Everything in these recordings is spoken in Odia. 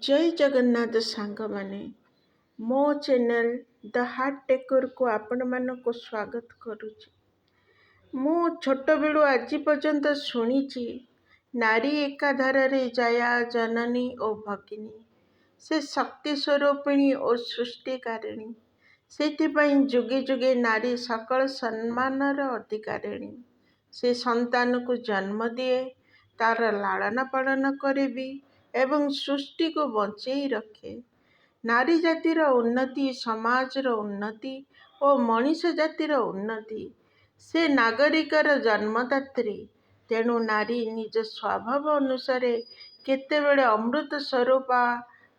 ଜୟ ଜଗନ୍ନାଥ ସାଙ୍ଗମାନେ, ମୋ ଚ୍ୟାନେଲ୍ ଦ ହାର୍ଟ ଟେକର୍କୁ ଆପଣମାନଙ୍କୁ ସ୍ୱାଗତ କରୁଛି। ମୁଁ ଛୋଟବେଳୁ ଆଜି ପର୍ଯ୍ୟନ୍ତ ଶୁଣିଛି, ନାରୀ ଏକାଧାରରେ ଜୟା, ଜନନୀ ଓ ଭଗିନୀ। ସେ ଶକ୍ତି ସ୍ୱରୂପିଣୀ ଓ ସୃଷ୍ଟିକାରିଣୀ। ସେଥିପାଇଁ ଯୁଗେ ଯୁଗେ ନାରୀ ସକଳ ସମ୍ମାନର ଅଧିକାରିଣୀ। ସେ ସନ୍ତାନକୁ ଜନ୍ମ ଦିଏ, ତାର ଲାଳନ ପାଳନ କରେ ବି ଏବଂ ସୃଷ୍ଟିକୁ ବଞ୍ଚେଇ ରଖେ। ନାରୀ ଜାତିର ଉନ୍ନତି ସମାଜର ଉନ୍ନତି ଓ ମଣିଷ ଜାତିର ଉନ୍ନତି। ସେ ନାଗରିକର ଜନ୍ମଦାତ୍ରୀ। ତେଣୁ ନାରୀ ନିଜ ସ୍ୱଭାବ ଅନୁସାରେ କେତେବେଳେ ଅମୃତ ସ୍ୱରୂପା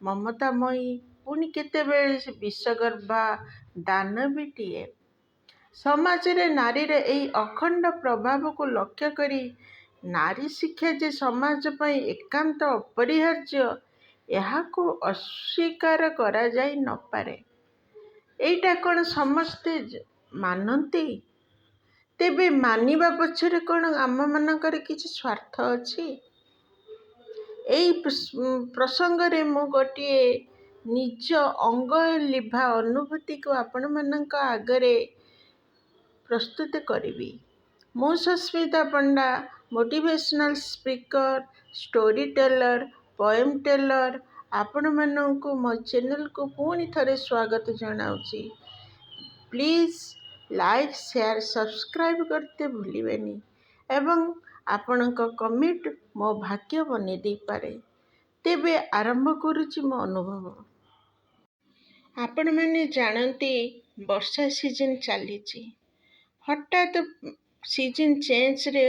ମମତାମୟୀ, ପୁଣି କେତେବେଳେ ବିଷଗର୍ଭା ଦାନବୀଟିଏ। ସମାଜରେ ନାରୀର ଏହି ଅଖଣ୍ଡ ପ୍ରଭାବକୁ ଲକ୍ଷ୍ୟ କରି ନାରୀ ଶିକ୍ଷା ଯେ ସମାଜ ପାଇଁ ଏକାନ୍ତ ଅପରିହାର୍ଯ୍ୟ, ଏହାକୁ ଅସ୍ୱୀକାର କରାଯାଇ ନପାରେ। ଏଇଟା କ'ଣ ସମସ୍ତେ ମାନନ୍ତି? ତେବେ ମାନିବା ପଛରେ କ'ଣ ଆମମାନଙ୍କର କିଛି ସ୍ୱାର୍ଥ ଅଛି? ଏଇ ପ୍ରସଙ୍ଗରେ ମୁଁ ଗୋଟିଏ ନିଜ ଅଙ୍ଗଲିଭା ଅନୁଭୂତିକୁ ଆପଣମାନଙ୍କ ଆଗରେ ପ୍ରସ୍ତୁତ କରିବି। ମୁଁ Sasmita Panda, motivational speaker, story teller, poem teller, ଆପଣମାନଙ୍କୁ ମୋ ଚ୍ୟାନେଲକୁ ପୁଣି ଥରେ ସ୍ୱାଗତ ଜଣାଉଛି। ପ୍ଲିଜ୍ ଲାଇକ୍, ସେୟାର, ସବସ୍କ୍ରାଇବ୍ କରତେ ଭୁଲିବେନି ଏବଂ ଆପଣଙ୍କ କମେଣ୍ଟ ମୋ ଭାଗ୍ୟ ବନେଇ ଦେଇପାରେ। ତେବେ ଆରମ୍ଭ କରୁଛି ମୋ ଅନୁଭବ। ଆପଣମାନେ ଜାଣନ୍ତି, ବର୍ଷା ସିଜନ୍ ଚାଲିଛି। ହଠାତ୍ ସିଜନ୍ ଚେଞ୍ଜରେ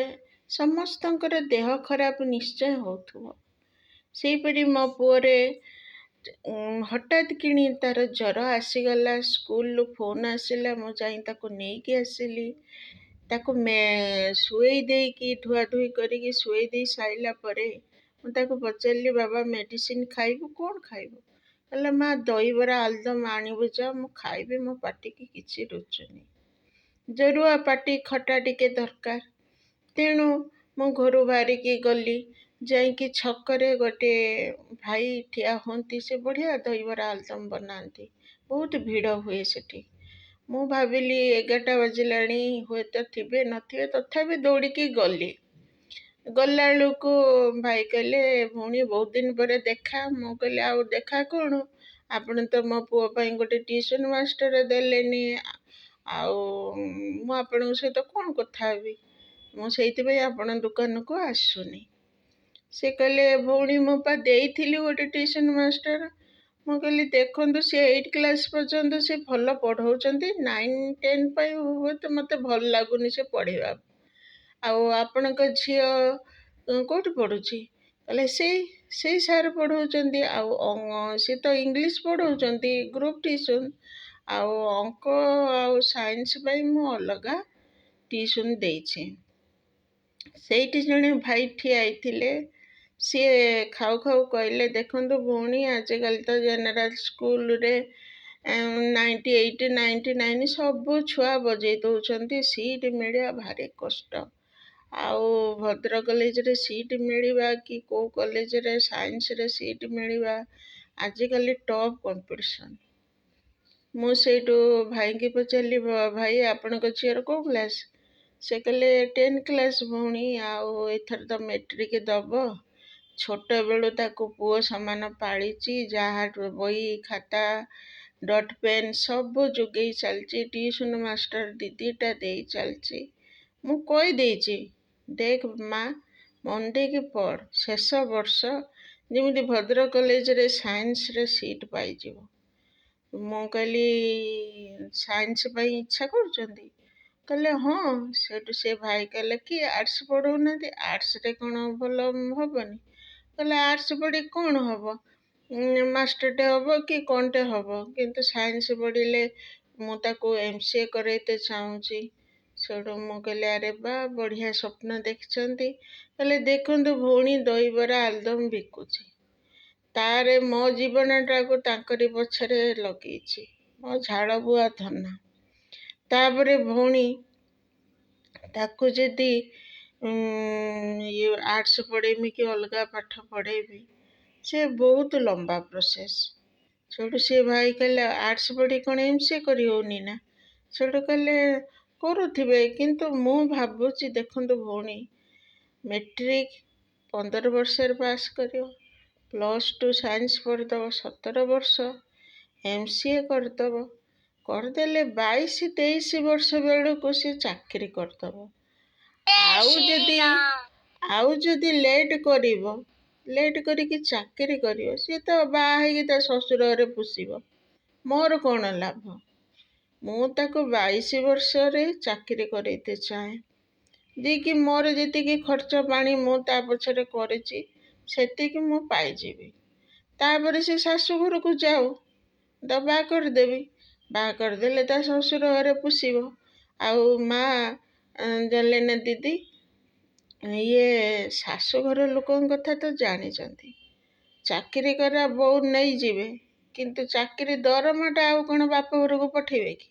ସମସ୍ତଙ୍କର ଦେହ ଖରାପ ନିଶ୍ଚୟ ହେଉଥିବ। ସେହିପରି ମୋ ପୁଅରେ ହଠାତ୍ କିଣି ତାର ଜ୍ୱର ଆସିଗଲା। ସ୍କୁଲରୁ ଫୋନ୍ ଆସିଲା, ମୁଁ ଯାଇ ତାକୁ ନେଇକି ଆସିଲି। ତାକୁ ଶୁଏଇ ଦେଇକି, ଧୁଆଧୁଇ କରିକି ଶୁଏଇ ଦେଇ ସାରିଲା ପରେ ମୁଁ ତାକୁ ପଚାରିଲି, "ବାବା, ମେଡ଼ିସିନ ଖାଇବୁ? କ'ଣ ଖାଇବୁ?" କହିଲା, "ମା, ଦହିବରା ଆଳୁଦମ ଆଣିବୁ ଯା, ମୁଁ ଖାଇବି। ମୋ ପାଟିକି କିଛି ରୁଚୁନି।" ଜରୁଆ ପାଟି, ଖଟା ଟିକେ ଦରକାର। ତେଣୁ ମୁଁ ଘରୁ ବାହାରିକି ଗଲି। ଯାଇକି ଛକରେ ଗୋଟେ ଭାଇ ଠିଆ ହୁଅନ୍ତି, ସେ ବଢ଼ିଆ ଦହିବରା ଆଳୁଦମ ବନାନ୍ତି। ବହୁତ ଭିଡ଼ ହୁଏ ସେଠି। ମୁଁ ଭାବିଲି 11ଟା ବାଜିଲାଣି, ହୁଏତ ଥିବେ ନଥିବେ, ତଥାପି ଦୌଡ଼ିକି ଗଲି। ଗଲାବେଳକୁ ଭାଇ କହିଲେ, "ଭଉଣୀ, ବହୁତ ଦିନ ପରେ ଦେଖା।" ମୁଁ କହିଲି, "ଆଉ ଦେଖା କ'ଣ? ଆପଣ ତ ମୋ ପୁଅ ପାଇଁ ଗୋଟେ ଟ୍ୟୁସନ୍ ମାଷ୍ଟର ଦେଲେନି, ଆଉ ମୁଁ ଆପଣଙ୍କ ସହିତ କ'ଣ କଥା ହେବି? ମୁଁ ସେଇଥିପାଇଁ ଆପଣଙ୍କ ଦୋକାନକୁ ଆସୁନି।" ସେ କହିଲେ, "ଭଉଣୀ, ମୁଁ ପା ଦେଇଥିଲି ଗୋଟେ ଟ୍ୟୁସନ୍ ମାଷ୍ଟର।" ମୁଁ କହିଲି, "ଦେଖନ୍ତୁ, ସେ ଏଇଟ୍ କ୍ଲାସ୍ ପର୍ଯ୍ୟନ୍ତ ସେ ଭଲ ପଢ଼ଉଛନ୍ତି। 9, 10 ପାଇଁ ହୁଏତ ମୋତେ ଭଲ ଲାଗୁନି ସେ ପଢ଼େଇବା। ଆଉ ଆପଣଙ୍କ ଝିଅ କେଉଁଠି ପଢ଼ୁଛି?" କହିଲେ, "ସେଇ ସେଇ ସାର୍ ପଢ଼ଉଛନ୍ତି। ଆଉ ସେ ତ ଇଂଲିଶ ପଢ଼ଉଛନ୍ତି ଗ୍ରୁପ୍ ଟ୍ୟୁସନ୍, ଆଉ ଅଙ୍କ ଆଉ ସାଇନ୍ସ ପାଇଁ ମୁଁ ଅଲଗା ଟ୍ୟୁସନ୍ ଦେଇଛି।" ସେଇଠି ଜଣେ ଭାଇ ଠିଆ ହେଇଥିଲେ। ସିଏ ଖାଉ ଖାଉ କହିଲେ, "ଦେଖନ୍ତୁ ଭଉଣୀ, ଆଜିକାଲି ତ ଜେନେରାଲ ସ୍କୁଲରେ 98, 99 ସବୁ ଛୁଆ ବଜେଇ ଦେଉଛନ୍ତି। ସିଟ୍ ମିଳିବା ଭାରି କଷ୍ଟ। ଆଉ ଭଦ୍ରକ କଲେଜରେ ସିଟ୍ ମିଳିବା କି କେଉଁ କଲେଜରେ ସାଇନ୍ସରେ ସିଟ୍ ମିଳିବା ଆଜିକାଲି ଟଫ୍ କମ୍ପିଟିସନ୍।" ମୁଁ ସେଇଠୁ ଭାଇଙ୍କି ପଚାରିଲି, "ଭାଇ, ଆପଣଙ୍କ ଝିଅର କେଉଁ କ୍ଲାସ୍?" ସେ କହିଲେ, "10 କ୍ଲାସ୍ ଭଉଣୀ, ଆଉ ଏଥର ତ ମେଟ୍ରିକ୍ ଦେବ। ଛୋଟବେଳୁ ତାକୁ ପୁଅ ସମାନ ପାଳିଛି। ଯାହା ବହି, ଖାତା, ଡଟ୍ ପେନ୍ ସବୁ ଯୋଗେଇ ଚାଲିଛି। ଟ୍ୟୁସନ୍ ମାଷ୍ଟର ଦୁଇ ଦୁଇଟା ଦେଇ ଚାଲିଛି। ମୁଁ କହିଦେଇଛି, ଦେଖ ମା, ମନ ଦେଇକି ପଢ଼, ଶେଷ ବର୍ଷ, ଯେମିତି ଭଦ୍ରକ କଲେଜରେ ସାଇନ୍ସରେ ସିଟ୍ ପାଇଯିବ।" ମୁଁ କହିଲି, "ସାଇନ୍ସ ପାଇଁ ଇଚ୍ଛା କରୁଛନ୍ତି?" କହିଲେ, "ହଁ।" ସେଇଠୁ ସେ ଭାଇ କହିଲେ କି, "ଆର୍ଟ୍ସ ପଢ଼ଉନାହାନ୍ତି? ଆର୍ଟ୍ସରେ କ'ଣ ଭଲ ହେବନି?" କହିଲେ, "ଆର୍ଟ୍ସ ପଢ଼ି କ'ଣ ହେବ? ମାଷ୍ଟରଟେ ହେବ କି କ'ଣଟେ ହେବ। କିନ୍ତୁ ସାଇନ୍ସ ପଢ଼ିଲେ ମୁଁ ତାକୁ ଏମସିଏ କରେଇତେ ଚାହୁଁଛି।" ସେଇଠୁ ମୁଁ କହିଲି, "ଆରେ ବା, ବଢ଼ିଆ ସ୍ୱପ୍ନ ଦେଖିଛନ୍ତି।" କହିଲେ, "ଦେଖନ୍ତୁ ଭଉଣୀ, ଦହିବରା ଆଳୁଦମ ବିକୁଛି। ତାରେ ମୋ ଜୀବନଟାକୁ ତାଙ୍କରି ପଛରେ ଲଗେଇଛି। ମୋ ଝାଳ ବୁହା ଧନ। ତାପରେ ଭଉଣୀ, ତାକୁ ଯଦି ଇଏ ଆର୍ଟ୍ସ ପଢ଼େଇମି କି ଅଲଗା ପାଠ ପଢ଼େଇବି, ସେ ବହୁତ ଲମ୍ବା ପ୍ରୋସେସ୍। ସେଇଠୁ ସେ ଭାଇ କହିଲେ, ଆର୍ଟ୍ସ ପଢ଼ି କ'ଣ MCA କରି ହେଉନି ନା? ସେଇଠୁ କହିଲେ କରୁଥିବେ, କିନ୍ତୁ ମୁଁ ଭାବୁଛି, ଦେଖନ୍ତୁ ଭଉଣୀ, ମେଟ୍ରିକ୍ 15 ବର୍ଷରେ ପାସ୍ କରିବ, +2 ସାଇନ୍ସ ପଢ଼ିଦେବ 17 ବର୍ଷ, MCA କରିଦେବ, କରିଦେଲେ 22-23 ବର୍ଷ ବେଳକୁ ସେ ଚାକିରି କରିଦେବ। ଆଉ ଯଦି ଲେଟ୍ କରିବ, ଲେଟ୍ କରିକି ଚାକିରି କରିବ, ସିଏ ତ ବାହା ହେଇକି ତା ଶ୍ୱଶୁର ଘରେ ପୋଷିବ, ମୋର କ'ଣ ଲାଭ? ମୁଁ ତାକୁ 22 ବର୍ଷରେ ଚାକିରି କରେଇତେ ଚାହେଁ, ଯିଏକି ମୋର ଯେତିକି ଖର୍ଚ୍ଚ ପାଣି ମୁଁ ତା ପଛରେ କରିଛି, ସେତିକି ମୁଁ ପାଇଯିବି। ତାପରେ ସେ ଶାଶୁ ଘରକୁ ଯାଉ, ତ ବାହା କରିଦେବି। ବାହା କରିଦେଲେ ତା ଶ୍ୱଶୁର ଘରେ ପୋଷିବ। ଆଉ ମା ଜାଣିଲେ ନା ଦିଦି, ଇଏ ଶାଶୁଘର ଲୋକଙ୍କ କଥା ତ ଜାଣିଛନ୍ତି। ଚାକିରି କରିବା ବୋହୂ ନେଇଯିବେ, କିନ୍ତୁ ଚାକିରି ଦରମାଟା ଆଉ କ'ଣ ବାପ ଘରକୁ ପଠେଇବେ କି?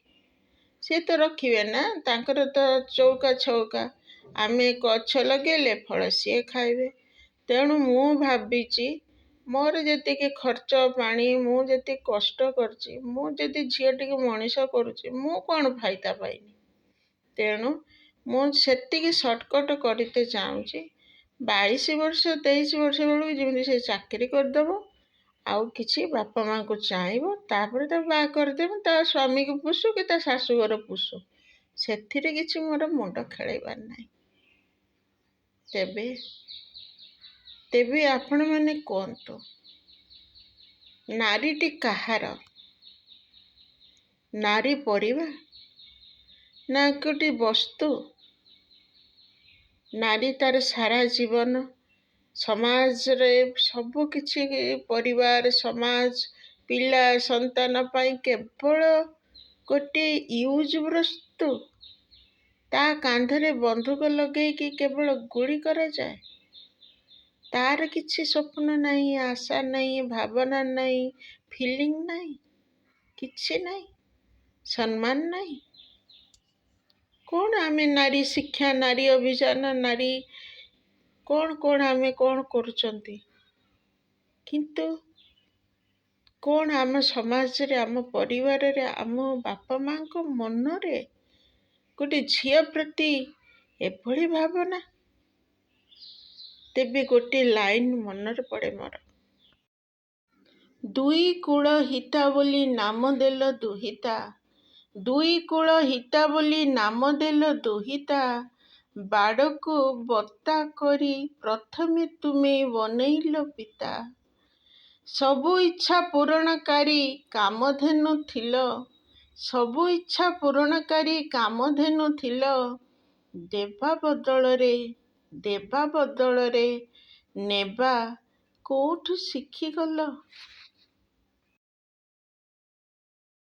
ସିଏ ତ ରଖିବେ ନା, ତାଙ୍କର ତ ଚଉକା ଛଉକା। ଆମେ ଗଛ ଲଗେଇଲେ ଫଳ ସିଏ ଖାଇବେ। ତେଣୁ ମୁଁ ଭାବିଛି, ମୋର ଯେତିକି ଖର୍ଚ୍ଚ ପାଣି, ମୁଁ ଯେତିକି କଷ୍ଟ କରିଛି, ମୁଁ ଯଦି ଝିଅଟିକୁ ମଣିଷ କରୁଛି, ମୁଁ କ'ଣ ଫାଇଦା ପାଇନି? ତେଣୁ ମୁଁ ସେତିକି ସର୍ଟକଟ୍ କରିତେ ଚାହୁଁଛି। 22 ବର୍ଷ, 23 ବର୍ଷ ବେଳକୁ ଯେମିତି ସେ ଚାକିରି କରିଦେବ, ଆଉ କିଛି ବାପା ମାଆଙ୍କୁ ଚାହିଁବ, ତାପରେ ତାକୁ ବାହା କରିଦେବି। ତା ସ୍ୱାମୀକୁ ପୋଷୁ କି ତା ଶାଶୁଘର ପୋଷୁ, ସେଥିରେ କିଛି ମୋର ମୁଣ୍ଡ ଖେଳେଇବାର ନାହିଁ। ତେବେ ଆପଣମାନେ କୁହନ୍ତୁ, ନାରୀଟି କାହାର? ନାରୀ ପରିବା ନା ଗୋଟିଏ ବସ୍ତୁ? ନାରୀ ତାର ସାରା ଜୀବନ ସମାଜରେ ସବୁ କିଛି, ପରିବାର, ସମାଜ, ପିଲା ସନ୍ତାନ ପାଇଁ କେବଳ ଗୋଟିଏ ୟୁଜ୍ ବସ୍ତୁ। ତା କାନ୍ଧରେ ବନ୍ଧୁକ ଲଗେଇକି କେବଳ ଗୁଳି କରାଯାଏ। ତାର କିଛି ସ୍ୱପ୍ନ ନାହିଁ, ଆଶା ନାହିଁ, ଭାବନା ନାହିଁ, ଫିଲିଂ ନାହିଁ, କିଛି ନାହିଁ, ସମ୍ମାନ ନାହିଁ। କ'ଣ ଆମେ ନାରୀ ଶିକ୍ଷା, ନାରୀ ଅଭିଯାନ, ନାରୀ କ'ଣ କ'ଣ ଆମେ କ'ଣ କରୁଛନ୍ତି, କିନ୍ତୁ କ'ଣ ଆମ ସମାଜରେ, ଆମ ପରିବାରରେ, ଆମ ବାପା ମାଆଙ୍କ ମନରେ ଗୋଟେ ଝିଅ ପ୍ରତି ଏଭଳି ଭାବନା? ତେବେ ଗୋଟିଏ ଲାଇନ୍ ମନରେ ପଡ଼େ ମୋର। ଦୁଇ କୂଳ ହିତା ବୋଲି ନାମ ଦେଲ ଦୁହିତା, ଦୁଇ କୂଳ ହିତା ବୋଲି ନାମ ଦେଲ ଦୁହିତା, ବାଡ଼କୁ ବତା କରି ପ୍ରଥମେ ତୁମେ ବନେଇଲ ପିତା। ସବୁ ଇଚ୍ଛା ପୂରଣକାରୀ କାମଧେନୁ ଥିଲ, ସବୁ ଇଚ୍ଛା ପୂରଣକାରୀ କାମଧେନୁ ଥିଲ, ଦେବା ବଦଳରେ ନେବା କୋଉଠୁ ଶିଖିଗଲ?